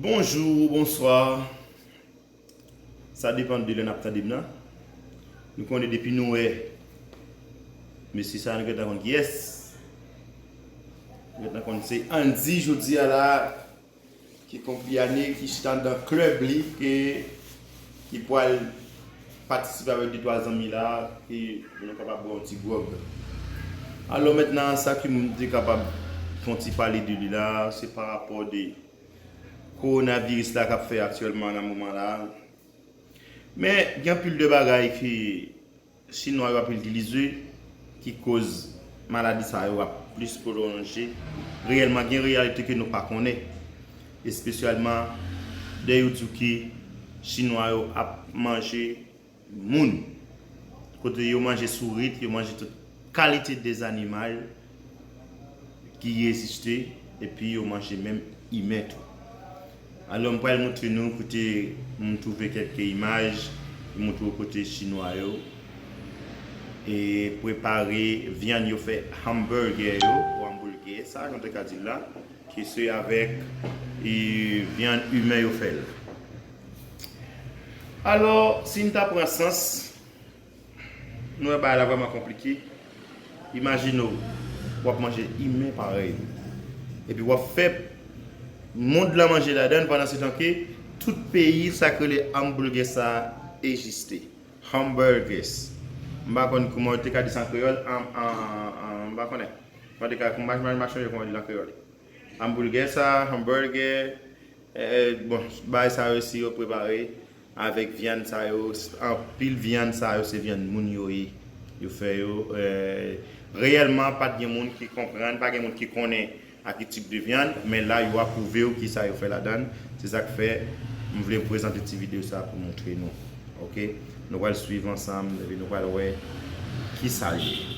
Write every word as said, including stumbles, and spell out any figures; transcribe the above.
Bonjou, bonswa. Sa depann de lè n ap tande m nan. Nou konnen depi nou wè mesye sa, nou gentan konn kiyès. Nou gentan konn se Andy jodi a la, ki konpli ane, ki chita anndan klèb li, ke, ki pral patisipe avèk de twa zanmi la, ke pou nou kapab bwè yon ti gwòg. Alò mentnan, sa ke m te kapab fè yon ti pale de li la, se pa rapò de kowonaviris la k ap fè aktyèlman nan moman la. Men, gen anpil de bagay ke Chinwa yo ap itilize ki koz maladi sa yo ap plis pwolonje. Reyèlman, gen reyalite ke nou pa konnen. Espesyalman, lè yo di w ke Chinwa yo ap manje moun. Kote yo manje sourit, yo manje tout kalite dèzanimal ki egziste, epi yo manje menm imen tou. Alò, m pral montre nou kote m twouve kèlke imaj, pou montre w kote Chinwa yo e prepare vyann yo fè hamburger yo, ou hamburger, sa, jan te ka di l la, ki se avèk e, vyann imen yo fè l. Alò, si n ta pran sans, nou wè bagay la vrèman konplike. Imajine w, w ap manje imen parèy. Epi w ap fè mond lan manje ladan l, pandan se tan ke tout peyi sa k rele hamburger sa egziste. Hamburgers. M pa konn kòman yo te ka di sa an kreyòl, an, an, an, m pa konnen. Mwen te ka, m pa, m pa sonje kòman yo di l an kreyòl. Hamburger sa, hamburger, eh, eh, bon, bagay sa yo si yo prepare avèk vyann sa yo, s- anpil vyann sa yo se vyann moun yo ye. Yo fè yo, eh, reyèlman pa t gen moun ki konprann, pa gen moun ki konnen a ki tip de vyann, men la yo ap pwouve w kisa yo fè ladan l. Se sa k fè m vle prezante ti videyo sa pou montre nou. Oke? Nou pral swiv ansanm, epi nou pral wè kisa l ye.